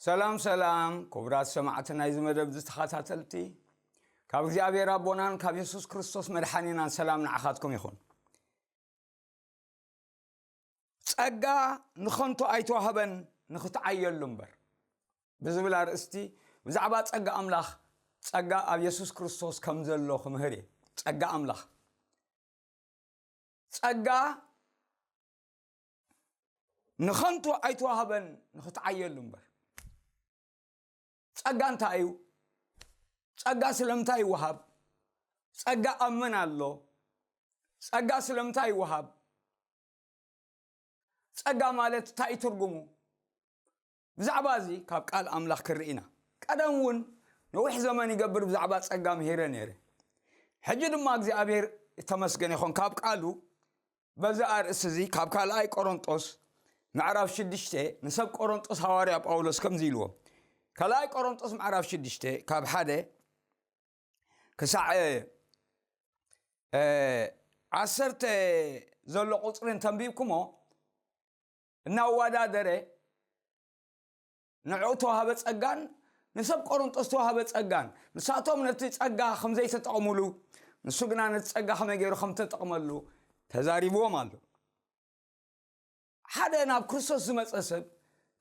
ሰላም ሰላም፣ ክቡራት ሰማዕቲ ናይዚ መደብ ዝተኸታተልቲ፣ ካብ እግዚኣብሔር ኣቦናን ካብ የሱስ ክርስቶስ መድሓኒናን ሰላም ንዓኻትኩም ይኹን። ጸጋ ንኸንቱ ኣይተዋህበን፣ ንኽትዓየሉ እምበር ብዝብል ኣርእስቲ ብዛዕባ ጸጋ ኣምላኽ፣ ጸጋ ኣብ የሱስ ክርስቶስ ከም ዘሎ ክምህር እየ። ጸጋ ኣምላኽ፣ ጸጋ ንኸንቱ ኣይተዋህበን፣ ንኽትዓየሉ እምበር። ጸጋ እንታይ እዩ? ጸጋ ስለምንታይ ይወሃብ? ጸጋ ኣብ መን ኣሎ? ጸጋ ስለምንታይ ይወሃብ? ጸጋ ማለት እንታይ እዩ ትርጉሙ? ብዛዕባ እዚ ካብ ቃል ኣምላኽ ክርኢ ኢና። ቀደም እውን ነዊሕ ዘመን ይገብር ብዛዕባ ጸጋ ምሂረ ነይረ። ሕጂ ድማ እግዚኣብሔር የተመስገነ ይኹን፣ ካብ ቃሉ በዚ ኣርእስቲ እዚ ካብ ካልኣይ ቆሮንጦስ ምዕራፍ ሽዱሽተ ንሰብ ቆሮንጦስ ሃዋርያ ጳውሎስ ከምዚ ኢልዎ። ካልኣይ ቆሮንጦስ ምዕራፍ ሽዱሽተ ካብ ሓደ ክሳዕ፣ እ፣ ዓሰርተ ዘሎ ቁጽሪ እንተንቢብኩሞ፣ እናወዳደረ ንዕኡ ተዋህበ ጸጋን ንሰብ ቆሮንጦስ ተዋህበ ጸጋን፣ ንሳቶም ነቲ ጸጋ ከም ዘይተጠቕሙሉ፣ ንሱ ግና ነቲ ጸጋ ከመይ ገይሩ ከም ተጠቕመሉ ተዛሪብዎም ኣሎ። ሓደ ናብ ክርስቶስ ዝመጸ ሰብ፣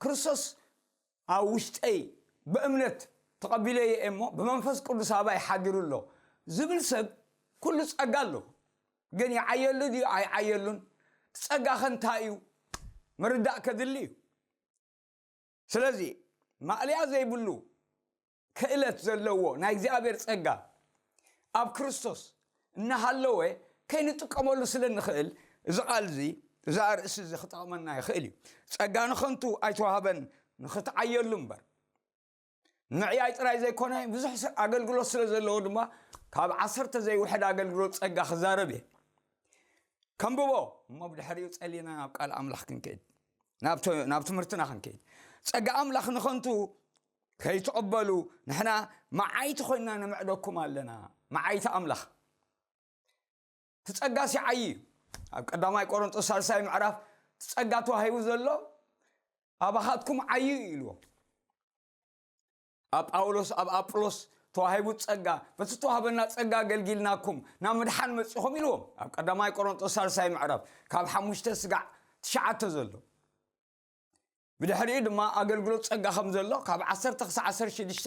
ክርስቶስ ኣብ ውሽጠይ ብእምነት ተቐቢለዮ እየ እሞ፣ ብመንፈስ ቅዱስ ኣባይ ሓዲሩ ኣሎ ዝብል ሰብ፣ ኩሉ ጸጋ ኣሎ። ግን ይዓየሉ ድዩ ኣይዓየሉን? እቲ ጸጋ ከ እንታይ እዩ? ምርዳእ ከድሊ እዩ። ስለዚ ማእለያ ዘይብሉ ክእለት ዘለዎ ናይ እግዚኣብሔር ጸጋ ኣብ ክርስቶስ እናሃለወ ከይንጥቀመሉ ስለ እንኽእል፣ እዚ ቃል እዚ፣ እዚ ኣርእስቲ እዚ ክጠቕመና ይኽእል እዩ። ጸጋ ንኸንቱ ኣይተዋህበን፣ ንኽትዓየሉ እምበር። ምዕያይ ጥራይ ዘይኮነ፣ ብዙሕ ስ-፣ ኣገልግሎት ስለ ዘለዎ ድማ ካብ ዓሰርተ ዘይውሕድ ኣገልግሎት ጸጋ ክዛረብ እየ። ከንብቦ እሞ ብድሕሪኡ ጸሊና ናብ ቃል ኣምላኽ ክንከይድ፣ ናብ ት-፣ ናብ ትምህርትና ክንከይድ። ጸጋ ኣምላኽ ንኸንቱ ከይትቕበሉ ንሕና መዓይቲ ኮይንና ንምዕደኩም ኣለና። መዓይቲ ኣምላኽ። እቲ ጸጋስ ይዓዪ እዩ። ኣብ ቀዳማይ ቆሮንጦስ ሳልሳይ ምዕራፍ እቲ ጸጋ ተዋሂቡ ዘሎ ኣባኻትኩም ዓዪ እዩ ኢልዎ። ኣብ ጳውሎስ፣ ኣብ ኣጵሎስ ተዋሂቡ ጸጋ፣ በቲ ተዋህበና ጸጋ ኣገልጊልናኩም ናብ ምድሓን መጺኹም ኢልዎም። ኣብ ቀዳማይ ቆሮንጦስ ሳልሳይ ምዕራፍ ካብ ሓሙሽተ ስጋዕ ትሽዓተ ዘሎ። ብድሕሪኡ ድማ ኣገልግሎት ጸጋ ከም ዘሎ ካብ ዓሰርተ ክሳዕ ዓሰርተ ሽዱሽተ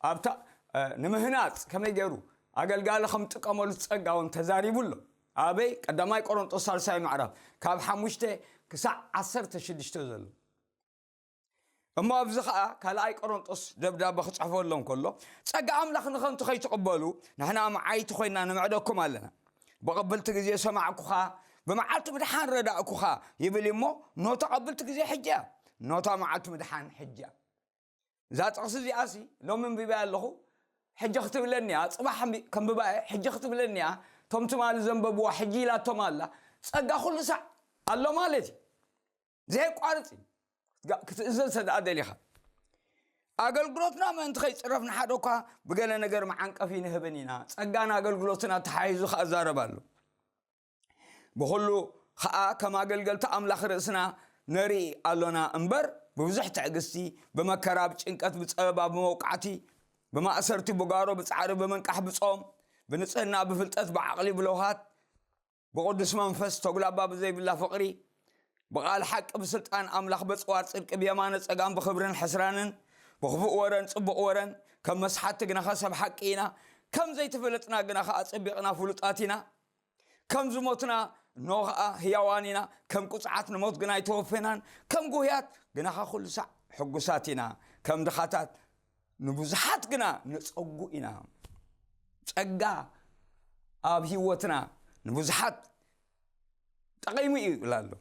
ኣብታ፣ እ፣ ንምህናጽ ከመይ ገይሩ ኣገልጋሊ ከም ጥቀመሉ ጸጋ እውን ተዛሪቡ ኣሎ። ኣበይ? ቀዳማይ ቆሮንጦስ ሳልሳይ ምዕራፍ ካብ ሓሙሽተ ክሳዕ ዓሰርተ ሽዱሽተ ዘሎ። እሞ ኣብዚ ኸኣ ካልኣይ ቆሮንጦስ ደብዳበ ክጽሕፈሎም ከሎ፣ ጸጋ ኣምላኽ ንኸንቱ ከይትቕበሉ ንሕና መዓይቲ ኮይንና ንምዕደኩም ኣለና። ብቐብልቲ ግዜ ሰማዕኩኻ፣ ብመዓልቲ ምድሓን ረዳእኩኻ ይብል እሞ፣ ኖታ ቀብልቲ ግዜ ሕጂ እያ፣ ኖታ መዓልቲ ምድሓን ሕጂ እያ። እዛ ጥቕሲ እዚኣሲ ሎሚ ኣንቢበያ ኣለኹ፣ ሕጂ ክትብለኒ እያ፣ ጽባሕ ኣንቢ-፣ ከንብባ እየ፣ ሕጂ ክትብለኒ እያ፣ እቶም ትማሊ ዘንበብዋ ሕጂ ኢላቶም ኣላ። ጸጋ ኩሉ ሳዕ ኣሎ ማለት እዩ። ዘየቋርጽ እዩ። ክትእዘዝ እንተ ደኣ ደሊኻ። ኣገልግሎትና ምእንቲ ከይጽረፍ ንሓደ እኳ ብገለ ነገር መዓንቀፊ ንህብን ኢና። ጸጋን ኣገልግሎትን ኣተሓሒዙ ከኣ እዛረብ ኣሎ። ብኹሉ ኸኣ ከም ኣገልገልቲ ኣምላኽ ርእስና ነርኢ ኣሎና እምበር፣ ብብዙሕ ትዕግስቲ፣ ብመከራ፣ ብጭንቀት፣ ብጸበባ፣ ብመውቃዕቲ፣ ብማእሰርቲ፣ ብጓሮ፣ ብጻዕሪ፣ ብምንቃሕ፣ ብጾም፣ ብንጽህና፣ ብፍልጠት፣ ብዓቕሊ፣ ብለውሃት፣ ብቕዱስ መንፈስ፣ ተጉላባ ብዘይብላ ፍቕሪ፣ ብቓል ሓቂ፣ ብስልጣን ኣምላኽ፣ በጽዋር ጽድቂ፣ ብየማነ ጸጋም፣ ብኽብርን ሕስራንን፣ ብኽፉእ ወረን ጽቡቕ ወረን፣ ከም መስሓቲ ግናኸ ሰብ ሓቂ ኢና፣ ከም ዘይተፈለጥና ግናኸ ኣጸቢቕና ፍሉጣት ኢና። ከም ዝሞትና እንሆ ኸኣ ህያዋን ኢና፣ ከም ቁጽዓት ንሞት ግና ኣይተወፈናን፣ ከም ጉህያት ግናኸ ኩሉ ሳዕ ሕጉሳት ኢና፣ ከም ድኻታት ንብዙሓት ግና ነጸጉ ኢና። ጸጋ ኣብ ህይወትና ንብዙሓት ጠቒሙ እዩ ይብል ኣሎ።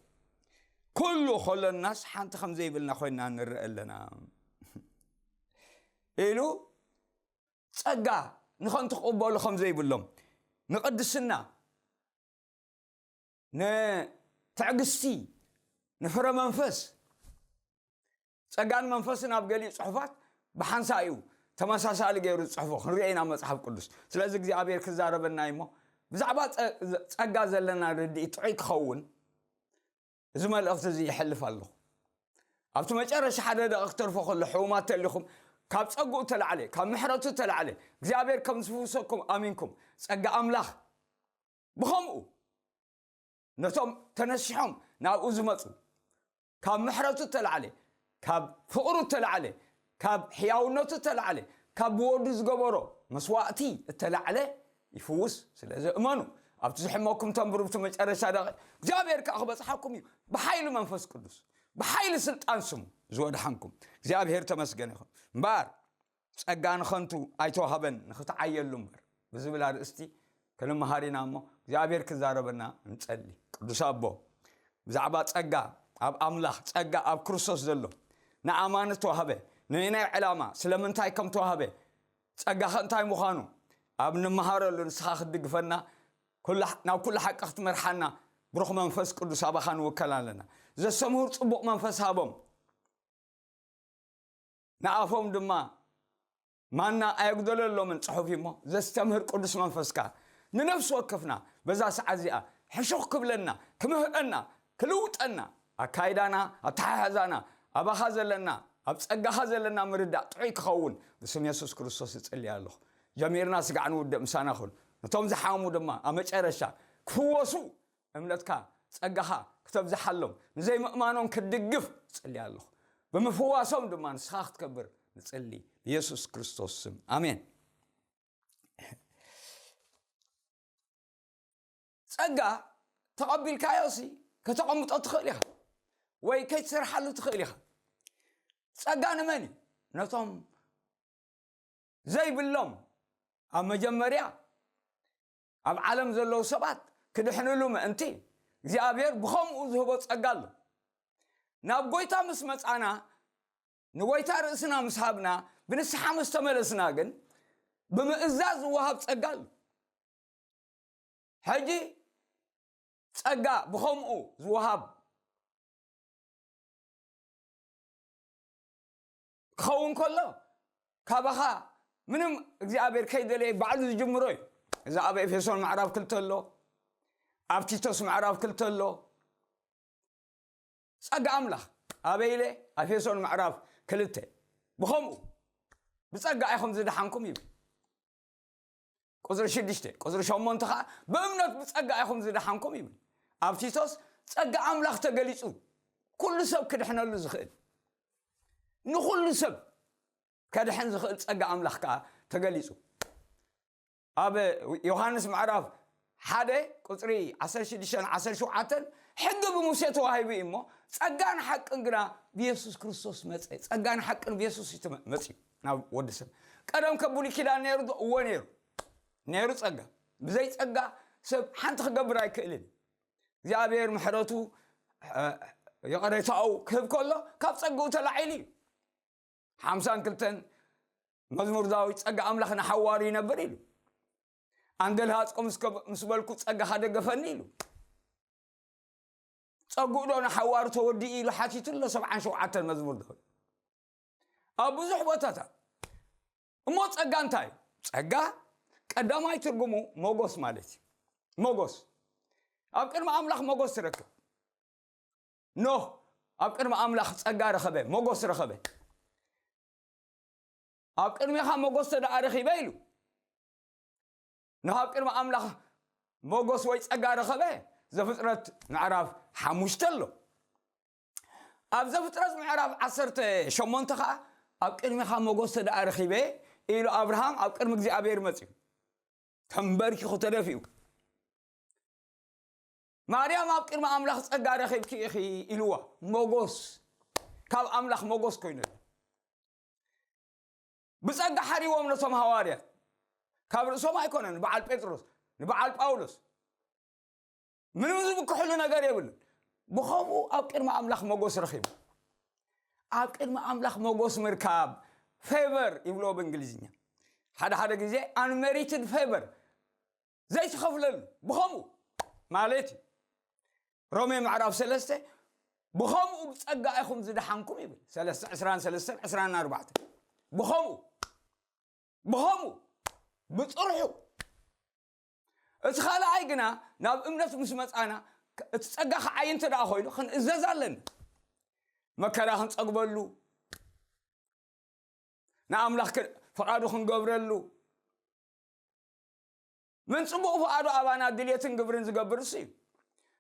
ኩሉ ከሎናስ ሓንቲ ከም ዘይብልና ኮይንና ንረአ ኣለና ኢሉ፣ ጸጋ ንኸንቱ ክቕበሉ ከም ዘይብሎም፣ ንቕድስና፣ ንትዕግስቲ፣ ንፍረ መንፈስ፣ ጸጋን መንፈስን ኣብ ገሊኡ ጽሑፋት ብሓንሳእ እዩ ተመሳሳሊ ገይሩ ዝጽሕፎ ክንሪኦ ኢና መጽሓፍ ቅዱስ። ስለዚ እግዚኣብሔር ክዛረበና እዩ እሞ፣ ብዛዕባ ጸ-፣ ጸጋ ዘለና ርድኢት ጥዑይ ክኸውን እዚ መልእኽቲ እዚ ይሕልፍ ኣለኹ። ኣብቲ መጨረሻ ሓደ ደቂቕ ክተርፎ ከሎ፣ ሕሙማት ተሊኹም፣ ካብ ጸግኡ ተላዕለ፣ ካብ ምሕረቱ ተላዕለ እግዚኣብሔር ከም ዝፍውሰኩም ኣሚንኩም፣ ጸጋ ኣምላኽ ብኸምኡ ነቶም ተነሲሖም ናብኡ ዝመጹ፣ ካብ ምሕረቱ ተላዕለ፣ ካብ ፍቕሩ ተላዕለ፣ ካብ ሕያውነቱ ተላዕለ፣ ካብ ብወዱ ዝገበሮ መስዋእቲ እተላዕለ ይፍውስ። ስለዚ እመኑ። ኣብቲ ዝሕመኩም ተንብሩ፣ ኣብቲ መጨረሻ ደቂ እግዚኣብሔር ከኣ ክበጽሓኩም እዩ። ብሓይሊ መንፈስ ቅዱስ፣ ብሓይሊ ስልጣን ስሙ ዝወድሓንኩም እግዚኣብሔር ተመስገን ይኹን። እምበኣር ጸጋ ንኸንቱ ኣይተዋህበን፣ ንኽትዓየሉ እምበር ብዝብል ኣርእስቲ ክንመሃር ኢና እሞ እግዚኣብሔር ክዛረበና ንጸሊ። ቅዱስ ኣቦ፣ ብዛዕባ ጸጋ ኣብ ኣምላኽ፣ ጸጋ ኣብ ክርስቶስ ዘሎ ንኣማኒ ተዋህበ፣ ንናይ ዕላማ ስለምንታይ ከም ተዋህበ፣ ጸጋኸ እንታይ ምዃኑ ኣብ ንመሃረሉ ንስኻ ክትድግፈና፣ ኩላ ናብ ኩሉ ሓቂ ክትመርሓና ብሩኽ መንፈስ ቅዱስ ኣባኻ ንውከል ኣለና። ዘስተምህር ጽቡቕ መንፈስ ሃቦም፣ ንኣፎም ድማ ማና ኣየጉደለሎምን ጽሑፍ እዩ እሞ፣ ዘስተምህር ቅዱስ መንፈስካ ንነፍሲ ወከፍና በዛ ሰዓት እዚኣ ሕሹኽ ክብለና፣ ክምህረና፣ ክልውጠና፣ ኣካይዳና፣ ኣተሓሕዛና፣ ኣባኻ ዘለና፣ ኣብ ጸጋኻ ዘለና ምርዳእ ጥዑይ ክኸውን ብስም የሱስ ክርስቶስ እጽሊ ኣለኹ። ጀሚርና ስጋዕ ንውድእ ምሳና ኩን። ነቶም ዝሓሙ ድማ ኣብ መጨረሻ ክፍወሱ እምነትካ፣ ጸጋኻ ክተብዝሓሎም፣ ንዘይምእማኖም ክትድግፍ እጽሊ ኣለኹ። ብምፍዋሶም ድማ ንስኻ ክትከብር ንጽሊ። ብየሱስ ክርስቶስ ስም፣ ኣሜን። ጸጋ ተቐቢልካዮሲ ከተቐምጦ ትኽእል ኢኻ፣ ወይ ከይትሰርሓሉ ትኽእል ኢኻ። ጸጋ ንመን እዩ? ነቶም ዘይብሎም፣ ኣብ መጀመርያ ኣብ ዓለም ዘለዉ ሰባት ክድሕንሉ ምእንቲ እግዚኣብሔር ብኸምኡ ዝህቦ ጸጋ ኣሎ። ናብ ጐይታ ምስ መጻና፣ ንጐይታ ርእስና ምስ ሃብና፣ ብንስሓ ምስ ተመለስና ግን ብምእዛዝ ዝወሃብ ጸጋ ኣሎ። ሕጂ ጸጋ ብኸምኡ ዝወሃብ ክኸውን ከሎ፣ ካባኻ ምንም እግዚኣብሔር ከይደለየ ባዕሉ ዝጅምሮ እዩ። እዚ ኣብ ኤፌሶን ምዕራፍ ክልተ ኣሎ፣ ኣብ ቲቶስ ምዕራፍ ክልተ ኣሎ። ጸጋ ኣምላኽ ኣበይ ኢለ? ኣፌሶን ምዕራፍ ክልተ። ብኸምኡ ብጸጋ ኢኹም ዝደሓንኩም ይብል። ቁጽሪ ሽዱሽተ፣ ቁጽሪ ሸሞንተ ኸኣ ብእምነት ብጸጋ ኢኹም ዝደሓንኩም ይብል። ኣብ ቲቶስ ጸጋ ኣምላኽ ተገሊጹ፣ ኩሉ ሰብ ክድሕነሉ ዝኽእል፣ ንኹሉ ሰብ ከድሕን ዝኽእል ጸጋ ኣምላኽ ከኣ ተገሊጹ። ኣብ ዮሃንስ ምዕራፍ ሓደ ቁጽሪ ዓሰርተ ሽዱሽተን ዓሰርተ ሸውዓተን፣ ሕጊ ብሙሴ ተዋሂቡ እዩ እሞ፣ ጸጋን ሓቅን ግና ብየሱስ ክርስቶስ መጸ። ጸጋን ሓቅን ብየሱስ እዩ ተመ-፣ መጺኡ ናብ ወዲ ሰብ። ቀደም ከ ብሉይ ኪዳን ነይሩ ዶ? እወ ነይሩ። ነይሩ ጸጋ። ብዘይ ጸጋ ሰብ ሓንቲ ክገብር ኣይክእልን። እግዚኣብሔር ምሕረቱ፣ እ፣ ይቕሬታኡ ክህብ ከሎ ካብ ጸግኡ ተላዒሉ እዩ። ሓምሳን ክልተን መዝሙር ዳዊት፣ "ጸጋ ኣምላኽ ንሓዋሩ ይነብር" ኢሉ። "ኣንገልሃጽኩ ምስ ከብ-፣ ምስ በልኩ ጸጋኻ ደገፈኒ" ኢሉ። ጸግኡ ዶ ንሓዋሩ ተወዲኡ ኢሉ ሓቲቱ ኣሎ። ሰብዓን ሸውዓተን መዝሙር ዳዊት። ኣብ ብዙሕ ቦታታት። እሞ ጸጋ እንታይ እዩ? ጸጋ ቀዳማይ ትርጉሙ ሞጎስ ማለት እዩ። ሞጎስ። ኣብ ቅድሚ ኣምላኽ ሞጎስ ትረክብ። ኖህ ኣብ ቅድሚ ኣምላኽ ጸጋ ረኸበ፣ ሞጎስ ረኸበ። "ኣብ ቅድሜኻ ሞጎስ ተደኣ ረኺበ" ኢሉ። ኖህ ኣብ ቅድሚ ኣምላኽ ሞጎስ ወይ ጸጋ ረኸበ። ዘፍጥረት ምዕራፍ ሓሙሽተ ኣሎ። ኣብ ዘፍጥረት ምዕራፍ ዓሰርተ ሸሞንተ ኸኣ፣ "ኣብ ቅድሜኻ ሞጎስ ተደኣ ረኺበ" ኢሉ ኣብርሃም ኣብ ቅድሚ እግዚኣብሔር መጺኡ። ተንበርኪኹ ተደፊኡ። "ማርያም ኣብ ቅድሚ ኣምላኽ ጸጋ ረኺብኪ ኢኺ" ኢልዋ። ሞጎስ፣ ካብ ኣምላኽ ሞጎስ ኮይኑላ። ብጸጋ ሓሪዎም ነቶም ሃዋርያት። ካብ ርእሶም ኣይኮነን፣ ንበዓል ጴጥሮስ፣ ንበዓል ጳውሎስ። ምንም ዝብክሕሉ ነገር የብሉን። ብኸምኡ ኣብ ቅድሚ ኣምላኽ ሞጎስ ረኺቡ። ኣብ ቅድሚ ኣምላኽ ሞጎስ ምርካብ፣ ፌቨር ይብልዎ ብእንግሊዝኛ። ሓደ ሓደ ግዜ unmerited favor፣ ዘይትኸፍለሉ፣ ብኸምኡ ማለት እዩ። ሮሜ ምዕራፍ ሰለስተ፣ "ብኸምኡ ብጸጋ ኢኹም ዝደሓንኩም" ይብል። ሰለስተ፣ ዕስራን ሰለስተን፣ ዕስራን ኣርባዕተን። ብኸምኡ፣ ብኸምኡ፣ ብጥርሑ። እቲ ካልኣይ ግና፣ ናብ እምነት ምስ መጻና፣ እቲ ጸጋ ክዓይ እንተ ደኣ ኮይኑ፣ ክንእዘዝ ኣለና። መከራ ክንጸግበሉ፣ ንኣምላኽ ክ-፣ ፍቓዱ ክንገብረሉ፣ ምን ጽቡቕ ፍቓዱ ኣባና ድልየትን ግብርን ዝገብር እሱ እዩ።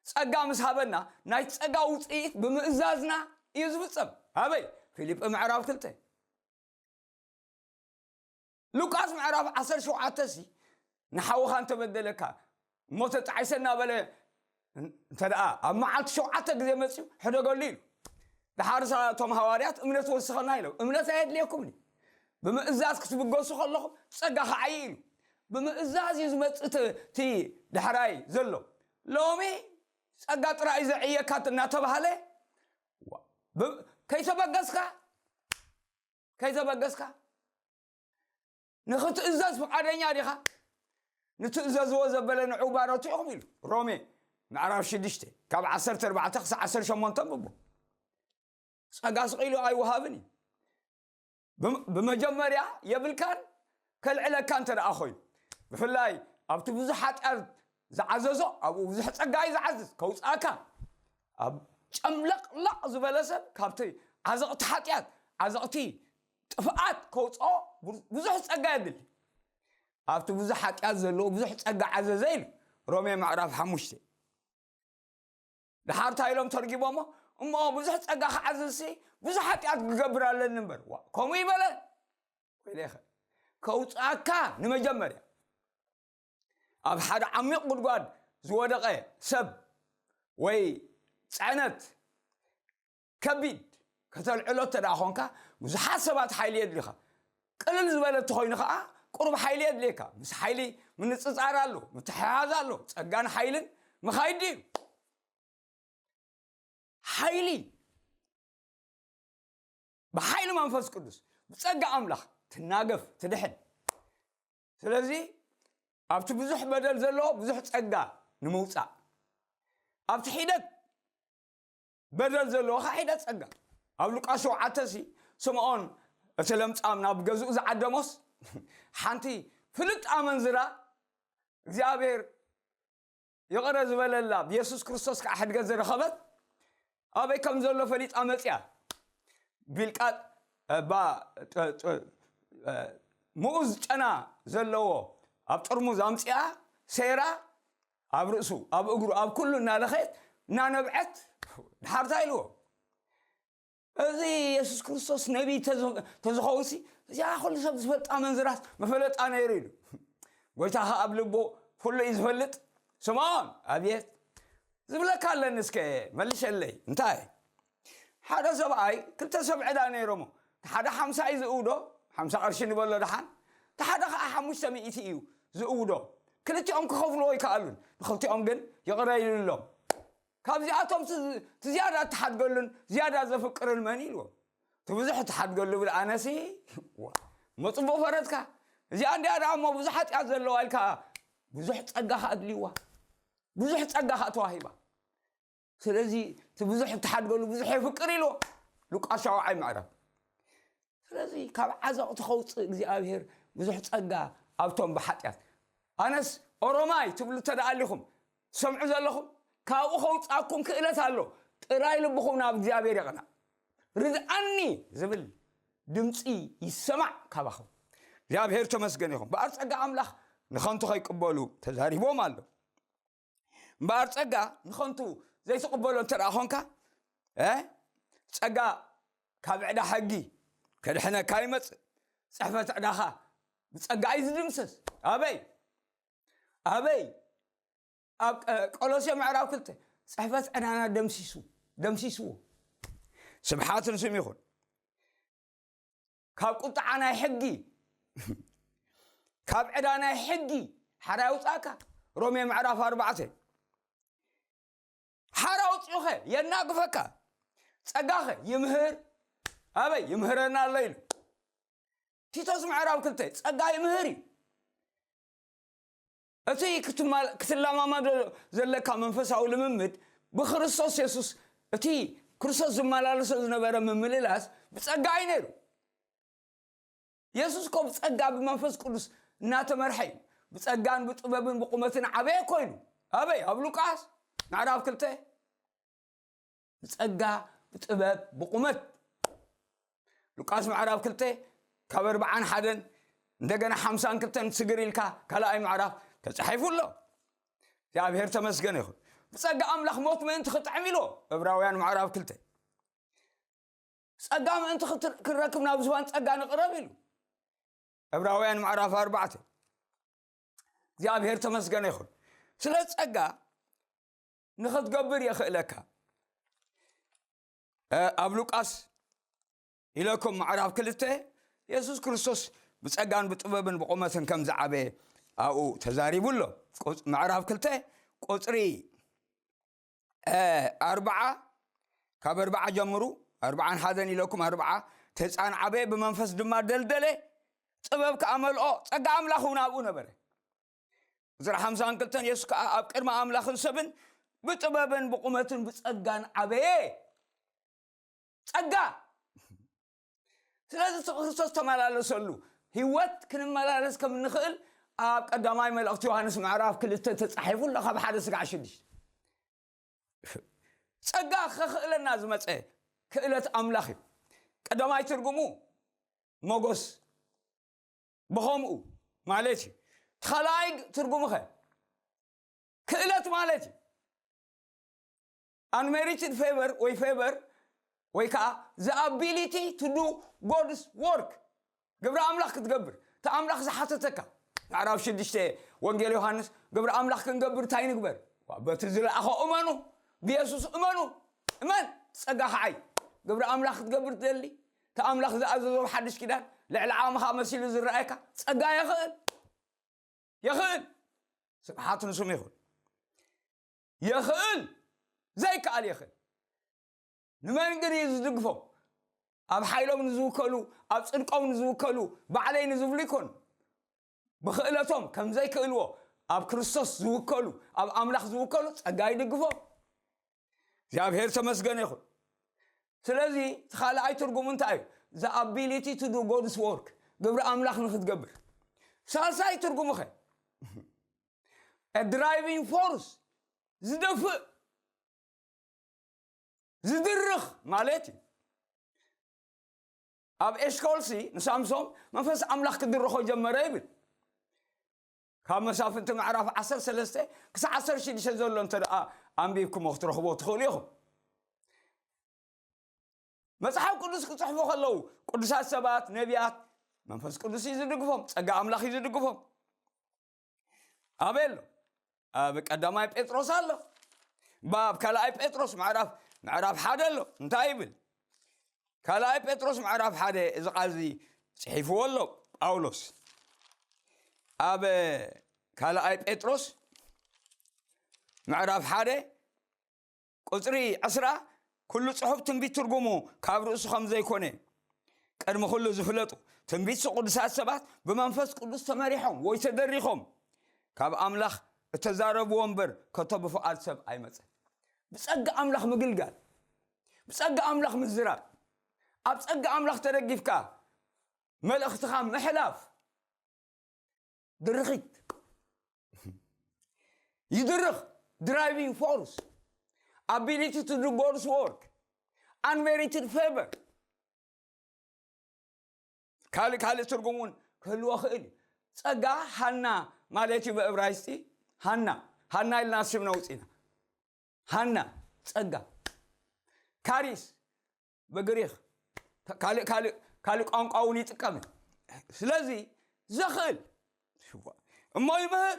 ጸጋ ምስ ሃበና፣ ናይ ጸጋ ውጽኢት ብምእዛዝና እዩ ዝፍጸም። ኣበይ? ፊልጵ ምዕራፍ ክልተ። ሉቃስ ምዕራፍ ዓሰርተ ሸውዓተ ሲ፣ ንሓውኻ እንተበደለካ፣ እሞ ተጣዒሰ እናበለ እንተ ደኣ ኣብ መዓልቲ ሸውዓተ ግዜ መጺኡ፣ ሕደገሉ ኢሉ። ደሓር እሳ እቶም ሃዋርያት፣ "እምነት ወስኸና" ኢሎም። "እምነት ኣየድልየኩምን እዩ። ብምእዛዝ ክትብገሱ ከለኹም ጸጋ ክዓዪ" ኢሉ። ብምእዛዝ እዩ ዝመጽእ እቲ፣ እቲ ዳሕራይ ዘሎ። ሎሚ ጸጋ ጥራይ እዩ ዘዕየካ እናተባህለ፣ ብ-፣ ከይተበገስካ፣ ከይተበገስካ፣ ንኽትእዘዝ ፍቓደኛ ዲኻ? ንትእዘዝዎ ዘበለ ንዑ ባሮት ኢኹም ኢሉ። ሮሜ ምዕራፍ ሽዱሽተ ካብ ዓሰርተ ኣርባዕተ ክሳብ ዓሰርተ ሸሞንተ ኣንብቦ። ጸጋ ስቕ ኢሉ ኣይወሃብን እዩ። ብም-፣ ብመጀመርያ የብልካን ከልዕለካ እንተ ደኣ ኮይኑ፣ ብፍላይ ኣብቲ ብዙሕ ሓጢኣት ዝዓዘዞ፣ ኣብኡ ብዙሕ ጸጋ እዩ ዝዓዝዝ፣ ከውጽኣካ። ኣብ ጨምለቕለቕ ዝበለ ሰብ ካብቲ ዓዘቕቲ ሓጢኣት፣ ዓዘቕቲ ጥፍኣት ከውጽኦ ብዙ-፣ ብዙሕ ጸጋ የድሊ። ኣብቲ ብዙሕ ሓጢኣት ዘለዎ ብዙሕ ጸጋ ዓዘዘ ኢሉ ሮሜ ምዕራፍ ሓሙሽተ። ደሓር እንታይ ኢሎም ተርጊሞሞ? "እሞ ብዙሕ ጸጋ ክዓዝዝሲ ብዙሕ ሓጢኣት ክገብር ኣለኒ እምበር?" ዋ፣ ከምኡ ይበለ? ወይለኸ፣ ከውጽኣካ ንመጀመርያ ኣብ ሓደ ዓሚቕ ጉድጓድ ዝወደቐ ሰብ ወይ ጽዕነት ከቢድ ከተልዕሎ እንተ ደኣ ኾንካ፣ ብዙሓት ሰባት ሓይሊ የድልኻ። ቅልል ዝበለ እንተኾይኑ ኸዓ፣ ቁሩብ ሓይሊ የድልየካ። ምስ ሓይሊ ምንጽጻር ኣሎ፣ ምትሕሓዝ ኣሎ። ጸጋን ሓይልን ምኻይድ ድዩ? ሓይሊ፣ ብሓይሊ መንፈስ ቅዱስ፣ ብጸጋ ኣምላኽ ትናገፍ፣ ትድሕን። ስለዚ ኣብቲ ብዙሕ በደል ዘለዎ ብዙሕ ጸጋ ንምውጻእ፣ ኣብቲ ሒደት በደል ዘለዎ ኸዓ ሒደት ጸጋ። ኣብ ሉቃስ ሸውዓተ ሲ፣ ስምዖን እቲ ለምጻም ናብ ገዝኡ ዝዓደሞስ፣ ሓንቲ ፍልጥ ኣመንዝራ እግዚኣብሔር ይቕረ ዝበለላ፣ ብየሱስ ክርስቶስ ከዓ ሕድገት ዝረኸበት፣ ኣበይ ከም ዘሎ ፈሊጣ መጺኣ። ቢልቃጥ፣ እ፣ ባ-፣ ጥ-፣ ጥ-፣ እ፣ ምኡዝ ጨና ዘለዎ ኣብ ጥርሙዝ ኣምጺኣ፣ ሰይራ፣ ኣብ ርእሱ፣ ኣብ እግሩ፣ ኣብ ኩሉ እናለኸየት፣ እናነብዐት፣ ድሓር እንታይ ኢልዎ? እዚ የሱስ ክርስቶስ ነቢይ ተዝ-፣ ተዝኸውንሲ፣ እዚኣ ኩሉ ሰብ ዝፈልጣ መንዝራስ መፈለጣ ነይሩ ኢሉ። ጎይታ ኸኣ ኣብ ልቡ ኩሉ እዩ ዝፈልጥ። ስምዖን፣ ኣቤት፣ ዝብለካ ኣለኒ፣ እስከ መልሸለይ። እንታይ? ሓደ ሰብኣይ ክልተ ሰብ ዕዳ ነይሮሞ። እቲ ሓደ ሓምሳ እዩ ዝእውዶ፣ ሓምሳ ቅርሺ ንበሎ ደሓን። እቲ ሓደ ኸኣ ሓሙሽተ ሚእቲ እዩ ዝእውዶ። ክልቲኦም ክኸፍልዎ ኣይከኣሉን። ንኽልቲኦም ግን ይቕረ ኢሉሎም። ካብዚኣቶም እቲ፣ እቲ ዝያዳ እትሓድገሉን ዝያዳ ዘፍቅርን መን ኢልዎ? እቲ ብዙሕ እትሓድገሉ ብለኣነሲ፣ ዋ፣ እሞ ጽቡቕ ፈረድካ። እዚኣ እንድያ ደኣ እሞ ብዙሕ ሓጢኣት ዘለዋ ኢልካ፣ ብዙሕ ጸጋ ኸኣ ኣድልይዋ። ብዙሕ ጸጋ ኸኣ ተዋሂባ። ስለዚ እቲ ብዙሕ እትሓድገሉ ብዙሕ የፍቅር ኢልዎ። ሉቃስ ሻውዓይ ምዕራፍ። ስለዚ ካብ ዓዘቕቲ ከውፅእ እግዚኣብሔር ብዙሕ ጸጋ ኣብቶም ብሓጢኣት። ኣነስ ኦሮማይ ትብሉ እንተ ደኣ ኣሊኹም፣ ትሰምዑ ዘለኹም፣ ካብኡ ከውፅኣኩም ክእለት ኣሎ። ጥራይ ልብኹም ናብ እግዚኣብሔር የቕናእ። "ርድኣኒ" ዝብል ድምፂ ይሰማዕ ካባኹም። እግዚኣብሔር ተመስገን ይኹን። እምበኣር ጸጋ ኣምላኽ ንኸንቱ ከይቅበሉ ተዛሪቦም ኣሎ። እምበኣር ጸጋ ንኸንቱ ዘይትቕበሎ እንተ ደኣ ኾንካ፣ እ? ጸጋ ካብ ዕዳ ሕጊ ከድሕነካ ይመጽእ። ጽሕፈት ዕዳኻ ብጸጋ እዩ ዝድምሰስ። ኣበይ? ኣበይ? ኣብ ቀ-፣ ቆሎሴ ምዕራፍ ክልተ፣ ጽሕፈት ዕዳና ደምሲሱ፣ ደምሲስዎ። ስብሓት ንስም ይኹን። ካብ ቁጥዓ ናይ ሕጊ፣ ካብ ዕዳ ናይ ሕጊ ሓራ የውፅኣካ። ሮሜ ምዕራፍ ኣርባዕተ። ሓራ ኣውፂኡኸ የናግፈካ፣ ጸጋኸ ይምህር። ኣበይ ይምህረና ኣሎ ኢሉ። ቲቶስ ምዕራፍ ክልተ፣ ጸጋ ይምህር እዩ። እቲ ክትማ-፣ ክትለማመዶ ዘለካ መንፈሳዊ ልምምድ ብክርስቶስ የሱስ፣ እቲ ክርስቶስ ዝመላለሶ ዝነበረ ምምልላስ ብጸጋ እዩ ነይሩ። የሱስ እኮ ብጸጋ ብመንፈስ ቅዱስ እናተመርሐ እዩ። ብጸጋን ብጥበብን ብቁመትን ዓበየ እኮ ኢሉ። ኣበይ? ኣብ ሉቃስ ምዕራፍ ክልተ። ብጸጋ ብጥበብ ብቑመት። ሉቃስ ምዕራፍ ክልተ ካብ ኣርብዓን ሓደን እንደገና ሓምሳን ክልተን ስግር ኢልካ ካልኣይ ምዕራፍ ተጻሒፉ ኣሎ። እግዚኣብሔር ተመስገን ይኹን። ብጸጋ ኣምላኽ ሞት ምእንቲ ክጥዕም ኢሉ። ዕብራውያን ምዕራፍ ክልተ ጸጋ ምእንቲ ክትር- ክንረክብ ናብ ዝባን ጸጋ ንቕረብ ኢሉ። ዕብራውያን ምዕራፍ ኣርባዕተ እግዚኣብሔር ተመስገነ ይኹን። ስለ ጸጋ ንኽትገብር የኽእለካ። ኣብ ሉቃስ ኢለኩም ምዕራፍ ክልተ የሱስ ክርስቶስ ብጸጋን ብጥበብን ብቑመትን ከም ዝዓበየ ኣብኡ ተዛሪቡ ኣሎ። ምዕራፍ ክልተ ቁጽሪ ኣርባዓ ካብ ኣርባዓ ጀምሩ ኣርባዓን ሓደን ኢለኩም ኣርባዓ ተጻን ዓበየ ብመንፈስ ድማ ደልደለ። ጥበብ ከኣ መልኦ። ጸጋ ኣምላኽ እውን ኣብኡ ነበረ። ቁጽሪ ሓምሳን ክልተን የሱስ ከኣ ኣብ ቅድሚ ኣምላኽን ሰብን ብጥበብን ብቑመትን ብጸጋን ዓበየ። ጸጋ ስለዚ እቲ ክርስቶስ ተመላለሰሉ ህይወት ክንመላለስ ከም እንኽእል ኣብ ቀዳማይ መልእኽቲ ዮሃንስ ምዕራፍ ክልተ ተጻሒፉ ኣሎ ካብ ሓደ ስጋዕ ሽዱሽተ። ጸጋ ከኽእለና ዝመጸ ክእለት ኣምላኽ እዩ። ቀዳማይ ትርጉሙ ሞጎስ ብኸምኡ ማለት እዩ። ተኻልኣይ ትርጉሙ ኸ ክእለት ማለት እዩ። Unmerited favor ወይ favor ወይ ከዓ the ability to do God's work ግብሪ ኣምላኽ ክትገብር እቲ ኣምላኽ ዝሓተተካ። ምዕራፍ ሽዱሽተ ወንጌል ዮሃንስ ግብሪ ኣምላኽ ክንገብር እንታይ ንግበር? በቲ ዝለኣኸ እመኑ። ብየሱስ እመኑ። እመን ጸጋ ከዓይ ግብሪ ኣምላኽ ክትገብር ትደሊ እቲ ኣምላኽ ዝኣዘዞ ሓድሽ ኪዳን ልዕሊ ዓቕምኻ መሲሉ ዝረኣየካ ጸጋ የኽእል። የኽእል። ስብሓት ንስም ይኹን። የኽእል። ዘይከኣል የኽእል። ንመን ግን እዩ ዝድግፎም? ኣብ ሓይሎም ንዝውከሉ ኣብ ጽድቆም ንዝውከሉ ባዕለይ ንዝብሉ ይኮኑ። ብኽእለቶም ከም ዘይክእልዎ ኣብ ክርስቶስ ዝውከሉ ኣብ ኣምላኽ ዝውከሉ ጸጋ ይድግፎም። እግዚኣብሔር ተመስገን ይኹን። ስለዚ እቲ ካልኣይ ትርጉሙ እንታይ እዩ? The ability to do God's work ግብሪ ኣምላኽ ንክትገብር። ሳልሳይ ትርጉሙ ኸ? A driving force ዝደፍእ ዝድርኽ ማለት እዩ። ኣብ ኤሽኮልሲ ንሳምሶም መንፈስ ኣምላኽ ክድርኾ ጀመረ ይብል። ካብ መሳፍንቲ ምዕራፍ ዓሰርተ ሰለስተ ክሳብ ዓሰርተ ሽዱሽተ ዘሎ እንተ ደኣ ኣንቢብኩሞ ክትረኽቦ ትኽእሉ ኢኹም። መጽሓፍ ቅዱስ ክጽሕፉ ከለዉ ቅዱሳት ሰባት ነቢያት መንፈስ ቅዱስ እዩ ዝድግፎም። ጸጋ ኣምላኽ እዩ ዝድግፎም። ኣበይ ኣሎ? ኣብ ቀዳማይ ጴጥሮስ ኣሎ። ኣብ ካልኣይ ጴጥሮስ ምዕራፍ ምዕራፍ ሓደ ኣሎ። እንታይ ይብል? ካልኣይ ጴጥሮስ ምዕራፍ ሓደ እዚ ቃል እዚ ጽሒፍዎ ኣሎ ጳውሎስ። ኣብ ካልኣይ ጴጥሮስ ምዕራፍ ሓደ ቁጽሪ ዕስራ፣ ኩሉ ጽሑፍ ትንቢት ትርጉሙ ካብ ርእሱ ከም ዘይኮነ ቅድሚ ኩሉ ዝፍለጡ ትንቢት ቅዱሳት ሰባት ብመንፈስ ቅዱስ ተመሪሖም ወይ ተደሪኾም ካብ ኣምላኽ እተዛረብዎ እምበር ከቶ ብፍቓድ ሰብ ኣይመጸን። ብጸጋ ኣምላኽ ምግልጋል፣ ብጸጋ ኣምላኽ ምዝራብ፣ ኣብ ጸጋ ኣምላኽ ተደጊፍካ መልእኽትኻ ምሕላፍ ድርኺት ይድርኽ። Driving force, ability to do God's work, unmerited favor ካልእ ካልእ ትርጉም እውን ክህልዎ ክእል እዩ። ጸጋ ሃና ማለት እዩ ብእብራይስጢ። ሃና ሃና ኢልና ስም ነውፅና። ሃና ጸጋ፣ ካሪስ ብግሪኽ፣ ካልእ ካልእ ካልእ ቋንቋ እውን ይጥቀም። ስለዚ ዘኽእል እሞ ይምህር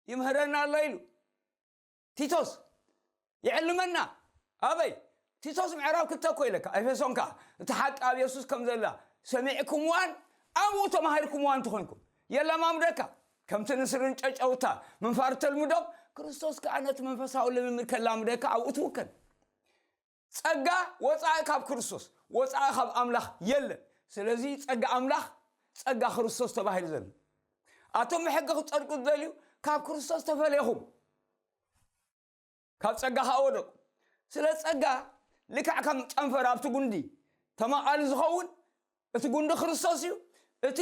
ይምህረና ኣሎ ኢሉ ቲቶስ ይዕልመና። ኣበይ? ቲቶስ ምዕራብ ክልተ እኮ ኢለካ። ኤፌሶን ከኣ እቲ ሓቂ ኣብ የሱስ ከም ዘላ ሰሚዕኩምዋን ኣብኡ ተማሂርኩምዋን እንተኾንኩም የላማምደካ። ከምቲ ንስርን ጨጨውታ ምንፋር ተልምዶም ክርስቶስ ከኣ ነቲ መንፈሳዊ ልምምድ ከላምደካ ኣብኡ ትውከል። ጸጋ ወጻኢ ካብ ክርስቶስ ወጻኢ ካብ ኣምላኽ የለን። ስለዚ ጸጋ ኣምላኽ ጸጋ ክርስቶስ ተባሂሉ ዘሎ። ኣቶም ብሕጊ ክትጸድቁ ትደልዩ ካብ ክርስቶስ ተፈለኹም። ካብ ጸጋ ከኣ ወደቁ። ስለ ጸጋ ልክዕ ከም ጨንፈር ኣብቲ ጉንዲ ተማቓሊ ዝኸውን እቲ ጉንዲ ክርስቶስ እዩ። እቲ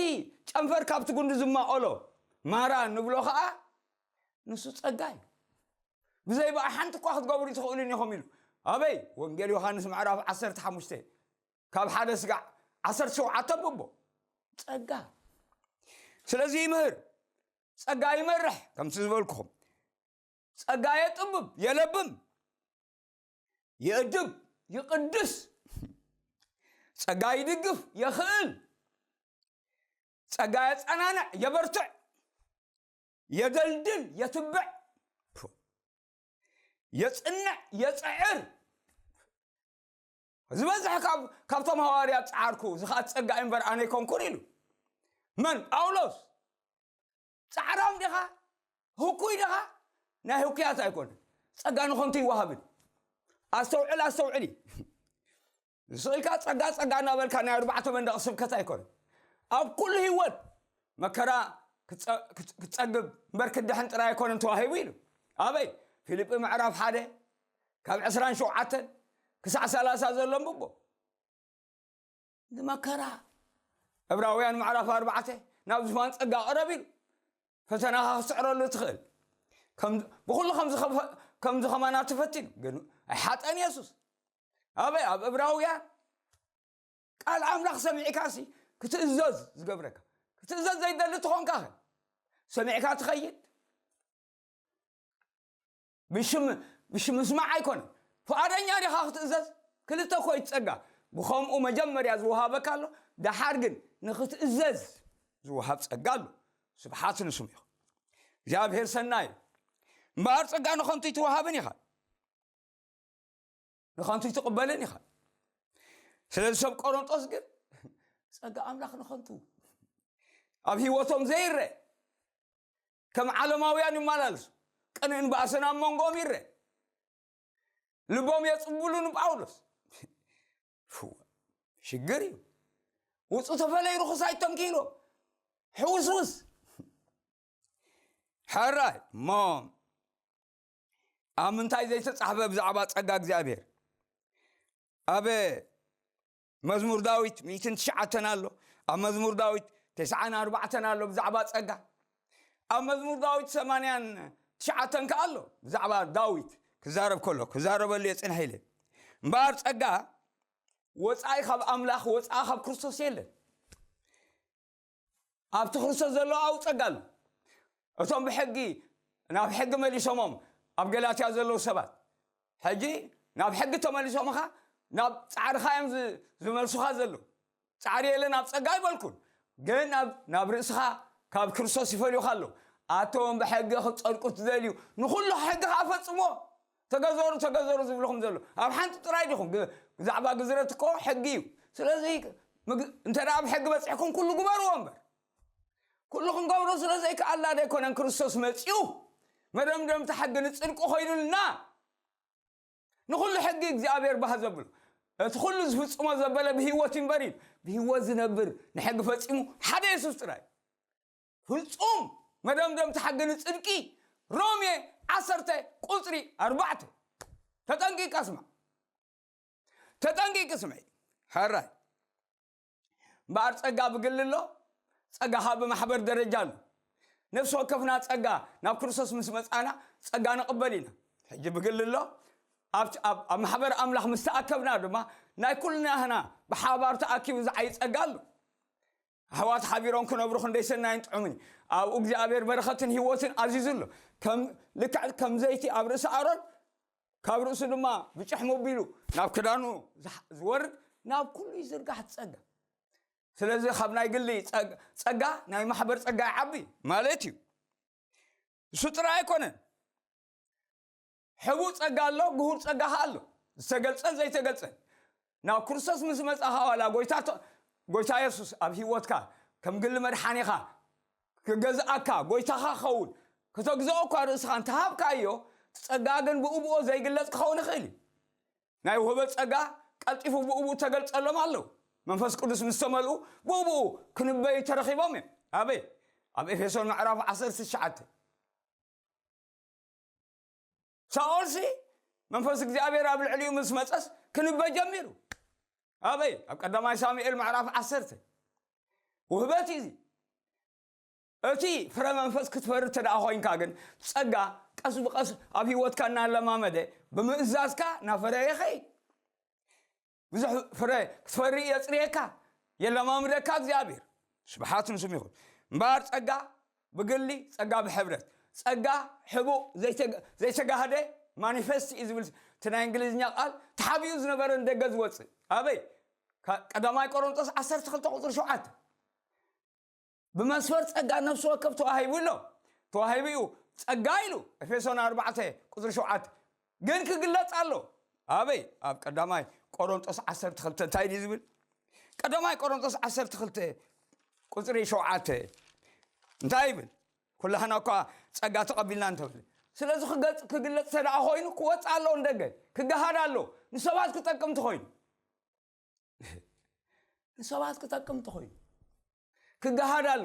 ጨንፈር ካብቲ ጉንዲ ዝማቐሎ ማራ ንብሎ ከኣ ንሱ ጸጋ እዩ። ብዘይ ብኣ ሓንቲ እኳ ክትገብሩ ትኽእሉን ኢኹም ኢሉ ኣበይ? ወንጌል ዮሃንስ ምዕራፍ ዓሰርተ ሓሙሽተ ካብ ሓደ ስጋዕ ዓሰርተ ሸውዓተ ብቦ ጸጋ። ስለዚ ይምህር፣ ጸጋ ይመርሕ፣ ከምቲ ዝበልኩኹም ጸጋ የጥብብ፣ የለብም፣ የእድብ፣ ይቕድስ፣ ጸጋ ይድግፍ፣ የኽእል፣ ጸጋ የጸናንዕ፣ የበርትዕ፣ የደልድል፣ የትብዕ፣ የጽንዕ፣ የጽዕር። ዝበዝሕ ካብ ካብቶም ሃዋርያት ጸዓርኩ፣ እዚ ኸኣ ጸጋ እምበር ኣነ ኣይኮንኩን ኢሉ። መን? ጳውሎስ። ጻዕራም ዲኻ? ህኩይ ዲኻ? ናይ ህኩያት ኣይኮነን። ጸጋ ንኸንቱ ይወሃብን። ኣስተውዕል፣ ኣስተውዕሊ። ስእልካ ጸጋ፣ ጸጋ እናበልካ ናይ ኣርባዕተ መንደቕ ስብከት ኣይኮነን። ኣብ ኩሉ ህይወት መከራ ክትጸ-፣ ክት-፣ ክትጸግብ እምበር ክድሕን ጥራይ ኣይኮነን ተዋሂቡ ኢሉ። ኣበይ? ፊልጲ ምዕራፍ ሓደ ካብ ዕስራን ሸውዓተን ክሳዕ ሰላሳ ዘሎ ኣንብቦ። ንመከራ። ዕብራውያን ምዕራፍ ኣርባዕተ ናብ ዝፋን ጸጋ ቅረብ ኢሉ። ፈተናኻ ክትስዕረሉ ትኽእል። ከም-፣ ብኹሉ ከም ዝኸፈ-፣ ከም ዝኸማና ተፈቲኑ፣ ግን ኣይሓጠን የሱስ። ኣበይ? ኣብ ዕብራውያን። ቃል ኣምላኽ ሰሚዕካሲ ክትእዘዝ ዝገብረካ። ክትእዘዝ ዘይደሊ ትኾንካ ኸ? ሰሚዕካ ትኸይድ? ብሽም-፣ ብሽም ምስማዕ ኣይኮነን። ፍቓደኛ ዲኻ ክትእዘዝ? ክልተ እኮ እዩ ጸጋ። ብኸምኡ መጀመርያ ዝወሃበካ ኣሎ፣ ደሓር ግን ንኽትእዘዝ ዝወሃብ ጸጋ ኣሎ። ስብሓት ንስሙ ይኹን። እግዚኣብሔር ሰናይ እዩ። እምበኣር ጸጋ ንኸንቱ ኣይትወሃብን ኢኻ። ንኸንቱ ኣይትቕበልን ኢኻ። ስለዚ ሰብ ቆሮንጦስ ግን ጸጋ ኣምላኽ ንኸንቱ ኣብ ህይወቶም ዘይረአ፣ ከም ዓለማውያን ይመላለሱ። ቅንእን ባእስን ኣብ መንጎኦም ይረአ። ልቦም የጽብሉ ንጳውሎስ። ሽግር እዩ። ውጹ ተፈለዩ ርኹሳይ ተንኪሎ። ሕውስውስ። ሕራይ እሞ ኣብ ምንታይ ዘይተጻሕፈ ብዛዕባ ጸጋ እግዚኣብሔር? ኣብ መዝሙር ዳዊት ሚእትን ትሽዓተን ኣሎ። ኣብ መዝሙር ዳዊት ተስዓን ኣርባዕተን ኣሎ ብዛዕባ ጸጋ። ኣብ መዝሙር ዳዊት ሰማንያን ትሽዓተን ከኣ ኣሎ ብዛዕባ ዳዊት ክዛረብ ከሎ፣ ክዛረበሉ እየ ጽንሐ ኢለ። እምበኣር ጸጋ ወጻኢ ካብ ኣምላኽ፣ ወጻኢ ካብ ክርስቶስ የለን። ኣብቲ ክርስቶስ ዘሎ ኣብኡ ጸጋ ኣሎ። እቶም ብሕጊ፣ ናብ ሕጊ መሊሶሞም ኣብ ገላትያ ዘለዉ ሰባት፣ ሕጂ ናብ ሕጊ ተመሊሶምኻ ናብ ጻዕርኻ እዮም ዝ-፣ ዝመልሱኻ ዘለዉ። ጻዕሪ የለን ኣብ ጸጋ ኣይበልኩን፣ ግን ናብ፣ ናብ ርእስኻ ካብ ክርስቶስ ይፈልዩኻ ኣለዉ። ኣቶም ብሕጊ ክትጸድቁ ትደልዩ፣ ንኹሉ ሕጊ ኸኣ ፈጽሞ። ተገዘሩ፣ ተገዘሩ ዝብልኹም ዘሎ። ኣብ ሓንቲ ጥራይ ዲኹም? ግ-፣ ብዛዕባ ግዝረት እኮ ሕጊ እዩ። ስለዚ ምግ-፣ እንተ ደኣ ኣብ ሕጊ በጺሕኩም ኩሉ ግበርዎ እምበር። ኩሉ ክንገብሮ ስለ ዘይከኣልና ዶ ኣይኮነን ክርስቶስ መጺኡ መደምደምቲ ሕጊ ንጽድቂ ኮይኑልና? ንኹሉ ሕጊ እግዚኣብሔር ባህ ዘብሎ፣ እቲ ኩሉ ዝፍጽሞ ዘበለ ብህይወት ይንበር እዩ። ብህይወት ዝነብር ንሕጊ ፈጺሙ ሓደ የሱስ ጥራይ። ፍጹም መደምደምቲ ሕጊ ንጽድቂ። ሮሜ ዓሰርተ ቁጽሪ ኣርባዕተ። ተጠንቂቃ ስማ። ተጠንቂቂ ስምዒ። ሕራይ። እምበኣር ጸጋ ብግሊ ኣሎ፣ ጸጋ ኸኣ ብማሕበር ደረጃ ኣሎ። ነፍሲ ወከፍና ጸጋ ናብ ክርስቶስ ምስ መጻና ጸጋ ንቕበል ኢና። ሕጂ ብግሊ ኣሎ፣ ኣብ፣ ኣብ፣ ኣብ ማሕበር ኣምላኽ ምስ ተኣከብና ድማ ናይ ኩልናህና ብሓባር ተኣኪቡ ዝዓዪ ጸጋ ኣሎ። ኣሕዋት ሓቢሮም ክነብሩ ክንደይ ሰናይን ጥዑምን እዩ። ኣብኡ እግዚኣብሔር በረኸትን ህይወትን ኣዚዙ ኣሎ። ከም፣ ልክዕ ከም ዘይቲ ኣብ ርእሲ ኣሮን፣ ካብ ርእሱ ድማ ብጭሕ መቢሉ ናብ ክዳኑ ዝሓ-፣ ዝወርድ፣ ናብ ኩሉ ይዝርጋሕ እቲ ጸጋ። ስለዚ ካብ ናይ ግሊ ጸግ-፣ ጸጋ ናይ ማሕበር ጸጋ ይዓቢ ማለት እዩ። እሱ ጥራይ ኣይኮነን። ሕቡእ ጸጋ ኣሎ፣ ግሁር ጸጋ ኸኣ ኣሎ። ዝተገልጸን ዘይተገልጸን። ናብ ክርስቶስ ምስ መጻኻ ዋላ ጎይታ ተ-፣ ጎይታ የሱስ ኣብ ህይወትካ ከም ግሊ መድሓኒኻ ክገዝኣካ፣ ጎይታኻ ክኸውን፣ ከተግዝኦ እኳ ርእስኻ እንተሃብካዮ፣ እቲ ጸጋ ግን ብኡ ብኡ ዘይግለጽ ክኸውን ይኽእል እዩ። ናይ ውህበት ጸጋ ቀልጢፉ ብኡ ብኡ ተገልጸሎም ኣለዉ። መንፈስ ቅዱስ ምስ ተመልኡ ብኡ ብኡ ክንበዩ ተረኺቦም እዮም። ኣበይ? ኣብ ኤፌሶን ምዕራፍ ዓሰርተ ትሽዓተ። ሳኦልሲ መንፈስ እግዚኣብሔር ኣብ ልዕሊኡ ምስ መጸስ ክንበ ጀሚሩ። ኣበይ? ኣብ ቀዳማይ ሳሙኤል ምዕራፍ ዓሰርተ። ውህበት እዩ እዚ። እቲ ፍረ መንፈስ ክትፈሪ እንተ ደኣ ኮይንካ ግን፣ ጸጋ ቀስ ብቐስ ኣብ ህይወትካ እናለማመደ፣ ብምእዛዝካ እናፈረየ ይኸይድ። ብዙሕ ፍረ ክትፈሪ የጽርየካ፣ የለማምደካ እግዚኣብሔር። ስብሓት ንስም ይኹን። እምበኣር ጸጋ ብግሊ፣ ጸጋ ብሕብረት፣ ጸጋ ሕቡእ ዘይተጋ-፣ ዘይተጋህደ ማኒፌስት እዩ ዝብል እቲ ናይ እንግሊዝኛ ቃል፣ ተሓቢኡ ዝነበረ ንደገ ዝወጽእ። ኣበይ? ካ-፣ ቀዳማይ ቆሮንጦስ ዓሰርተ ክልተ ቁጽሪ ሸውዓተ። ብመስፈር ጸጋ ነፍሲ ወከፍ ተዋሂቡ ኣሎ። ተዋሂቡ እዩ ጸጋ ኢሉ፣ ኤፌሶን ኣርባዕተ ቁጽሪ ሸውዓተ። ግን ክግለጽ ኣሎ። ኣበይ? ኣብ ቀዳማይ ቆሮንጦስ ዓሰርተ ክልተ እንታይ ድዩ ዝብል? ቀዳማይ ቆሮንጦስ ዓሰርተ ክልተ ቁጽሪ ሸውዓተ እንታይ ይብል? ኩላህና እኳ ጸጋ ተቐቢልና እንተብል። ስለዚ ክገጽ-፣ ክግለጽ እንተ ደኣ ኮይኑ ክወጽእ ኣለዎ ንደገ፣ ክገሃድ ኣለዎ። ንሰባት ክጠቅም እንተኾይኑ፣ ንሰባት ክጠቅም እንተኾይኑ ክገሃድ ኣሎ።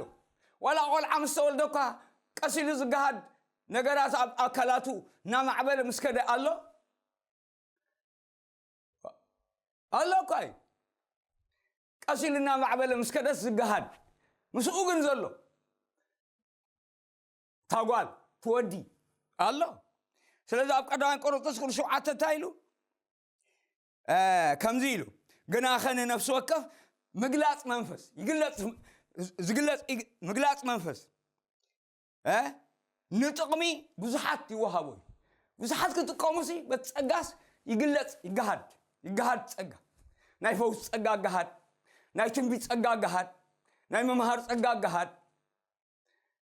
ዋላ ቆልዓ ምስ ተወልደ እኳ ቀስ ኢሉ ዝገሃድ ነገራት ኣብ ኣካላቱ እናማዕበለ ምስ ከደ ኣሎ፣ ኣሎ እኳ እዩ። ቀስ ኢሉ እናማዕበለ ምስ ከደስ ዝገሃድ፣ ምስኡ ግን ዘሎ እታ ጓል ትወዲ ኣሎ። ስለዚ ኣብ ቀዳማይ ቆሮንቶስ ክፍሊ ሸውዓተ እንታይ ኢሉ? እ፣ ከምዚ ኢሉ፣ "ግናኸ ንነፍሲ ወከፍ ምግላጽ መንፈስ ይግለጽ፣ ዝግለጽ ይግ-፣ ምግላጽ መንፈስ፣ እ፣ ንጥቕሚ ብዙሓት ይወሃቦ እዩ።" ብዙሓት ክጥቀሙሲ በቲ ጸጋስ ይግለጽ፣ ይገሃድ፣ ይገሃድ ጸጋ። ናይ ፈውስ ጸጋ ገሃድ፣ ናይ ትንቢት ጸጋ ገሃድ፣ ናይ ምምሃር ጸጋ ገሃድ፣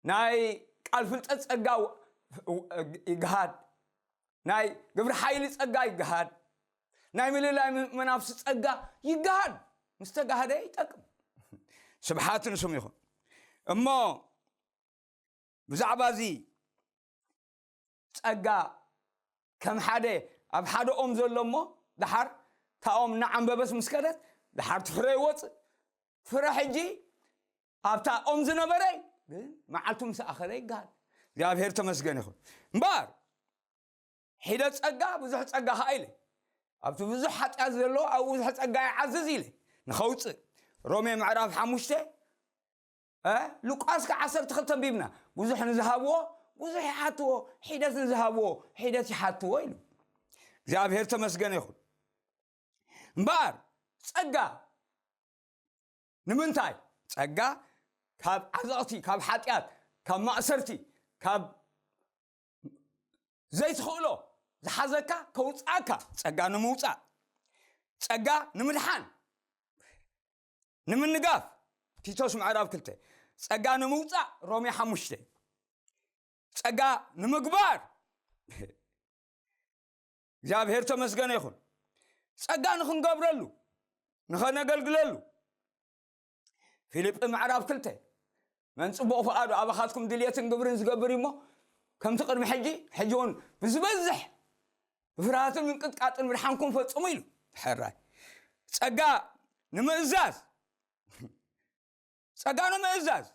ናይ ቃል ፍልጠት ጸጋ ው-፣ ው-፣ ይገሃድ፣ ናይ ግብሪ ሓይሊ ጸጋ ይገሃድ፣ ናይ ምልላይ ም-፣ መናፍሲ ጸጋ ይገሃድ። ምስ ተጋህደ ይጠቅም። ስብሓት ንስም ይኹን። እሞ ብዛዕባ እዚ ጸጋ ከም ሓደ ኣብ ሓደ ኦም ዘሎ እሞ፣ ደሓር እታ ኦም እናዓንበበስ ምስ ከደት፣ ደሓር እቲ ፍረ ይወጽእ። ፍረ ሕጂ ኣብታ ኦም ዝነበረ ግን መዓልቱ ምስ ኣኸለ ይገሃል። እግዚኣብሔር ተመስገን ይኹን። እምበኣር ሒደት ጸጋ ብዙሕ ጸጋ ኸዓ ኢለ፣ ኣብቲ ብዙሕ ሓጢኣት ዘሎ ኣብኡ ብዙሕ ጸጋ ይዓዝዝ ኢለ ንኸውጽእ። ሮሜ ምዕራፍ ሓሙሽተ፣ እ፣ ሉቃስ ከዓ ዓሰርተ ክልተ ኣንቢብና። ብዙሕ ንዝሃብዎ ብዙሕ ይሓትዎ፣ ሒደት ንዝሃብዎ ሒደት ይሓትዎ ኢሉ። እግዚኣብሔር ተመስገነ ይኹን። እምበኣር ጸጋ ንምንታይ? ጸጋ ካብ ዓዘቕቲ፣ ካብ ሓጢኣት፣ ካብ ማእሰርቲ፣ ካብ ዘይትኽእሎ ዝሓዘካ ከውጽኣካ፣ ጸጋ ንምውጻእ፣ ጸጋ ንምድሓን፣ ንምንጋፍ፣ ቲቶስ ምዕራፍ ክልተ፣ ጸጋ ንምውጻእ፣ ሮሜ ሓሙሽተ፣ ጸጋ ንምግባር፣ እግዚኣብሔር ተመስገነ ይኹን፣ ጸጋ ንኽንገብረሉ፣ ንኸነገልግለሉ፣ ፊልጲ ምዕራፍ ክልተ፣ "መን ጽቡቕ ፍቓዱ ኣባኻትኩም ድልየትን ግብርን ዝገብር እዩ እሞ፣ ከምቲ ቅድሚ ሕጂ፣ ሕጂ እውን ብዝበዝሕ ብፍርሃትን ምንቅጥቃጥን ምድሓንኩም ፈጽሙ" ኢሉ። ሕራይ። ጸጋ ንምእዛዝ፣ ጸጋ ንምእዛዝ።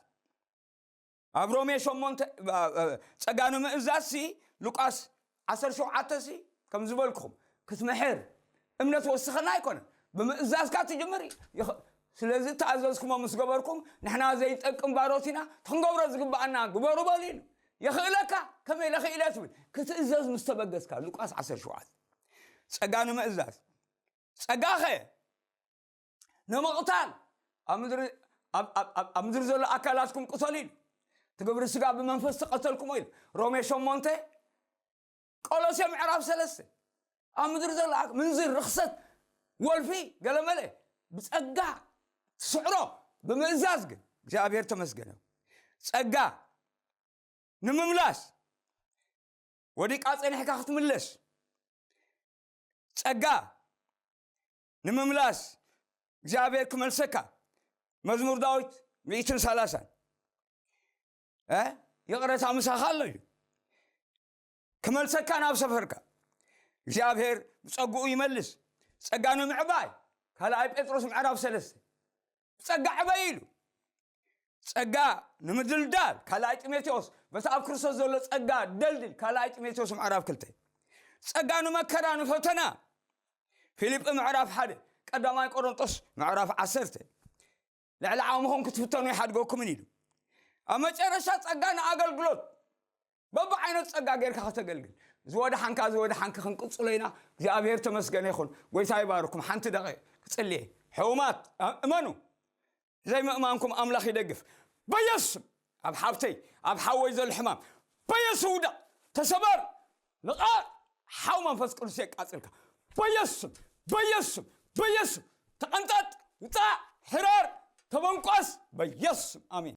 ኣብ ሮሜ ሸሞንተ፣ ጸጋ ንምእዛዝ ሲ፣ ሉቃስ ዓሰርተ ሸውዓተ ሲ፣ ከም ዝበልኩኹም፣ ክትምሕር እምነት ወስኸና ኣይኮነን። ብምእዛዝካ ትጅምር እዩ። ይኸ-፣ ስለዚ እተኣዘዝኩሞ ምስ ገበርኩም፣ ንሕና ዘይንጠቅም ባሮት ኢና፣ እቲ ክንገብሮ ዝግብኣና ግበሩ በሉ ኢሉ። የኽእለካ፣ ከመይ ለኽኢለ ትብል? ክትእዘዝ ምስ ተበገስካ፣ ሉቃስ ዓሰርተ ሸውዓተ። ጸጋ ንምእዛዝ። ጸጋኸ ንምቕታል፣ ኣብ ምድሪ፣ ኣብ፣ ኣብ፣ ኣብ፣ ኣብ ምድሪ ዘሎ ኣካላትኩም ቅተሉ ኢሉ። እቲ ግብሪ ስጋ ብመንፈስ ተቐተልኩሞ ኢሉ። ሮሜ ሸሞንተ፣ ቆሎሴ ምዕራፍ ሰለስተ፣ ኣብ ምድሪ ዘሎ ኣክ-፣ ምንዝር፣ ርኽሰት፣ ወልፊ፣ ገለመለ፣ ብጸጋ ትስዕሮ፣ ብምእዛዝ ግን። እግዚኣብሔር ተመስገነ። ጸጋ ንምምላስ፣ ወዲቃ ጸኒሕካ ክትምለስ፣ ጸጋ ንምምላስ እግዚኣብሔር ክመልሰካ። መዝሙር ዳዊት ሚእትን ሰላሳን፣ እ፣ ይቕረታ ምሳኻ ኣሎ እዩ። ክመልሰካ ናብ ሰፈርካ። እግዚኣብሔር ብጸግኡ ይመልስ። ጸጋ ንምዕባይ፣ ካልኣይ ጴጥሮስ ምዕራፍ ሰለስተ፣ ብጸጋ ዕበይ ኢሉ። ጸጋ ንምድልዳል፣ ካልኣይ ጢሞቴዎስ፣ በቲ ኣብ ክርስቶስ ዘሎ ጸጋ ደልድል፣ ካልኣይ ጢሞቴዎስ ምዕራፍ ክልተ። ጸጋ ንመከራ፣ ንፈተና፣ ፊልጲ ምዕራፍ ሓደ፣ ቀዳማይ ቆሮንጦስ ምዕራፍ ዓሰርተ፣ ልዕሊ ዓቕምኹም ክትፍተኑ ይሓድገኩምን ኢሉ። ኣብ መጨረሻ ጸጋ ንኣገልግሎት፣ በብዓይነት ጸጋ ጌርካ ከተገልግል። ዝወድሓንካ ዝወድሓንኪ ክንቅጽሎ ኢና። እግዚኣብሔር ተመስገነ ይኹን። ጎይታ ይባርኩም። ሓንቲ ደቐ ክጽልየ። ሕሙማት፣ እ-፣ እመኑ። ዘይምእማንኩም ኣምላኽ ይደግፍ። በየሱስ ኣብ ሓብተይ፣ ኣብ ሓወይ ዘሎ ሕማም በየሱስ ውደቕ፣ ተሰበር፣ ንቓ፣ ሓው መንፈስ ቅዱስ የቃጽልካ። በየሱስ፣ በየሱስ፣ በየሱስ ተቐንጠጥ፣ ውጻእ፣ ሕረር፣ ተበንቆስ፣ በየሱስ። ኣሜን።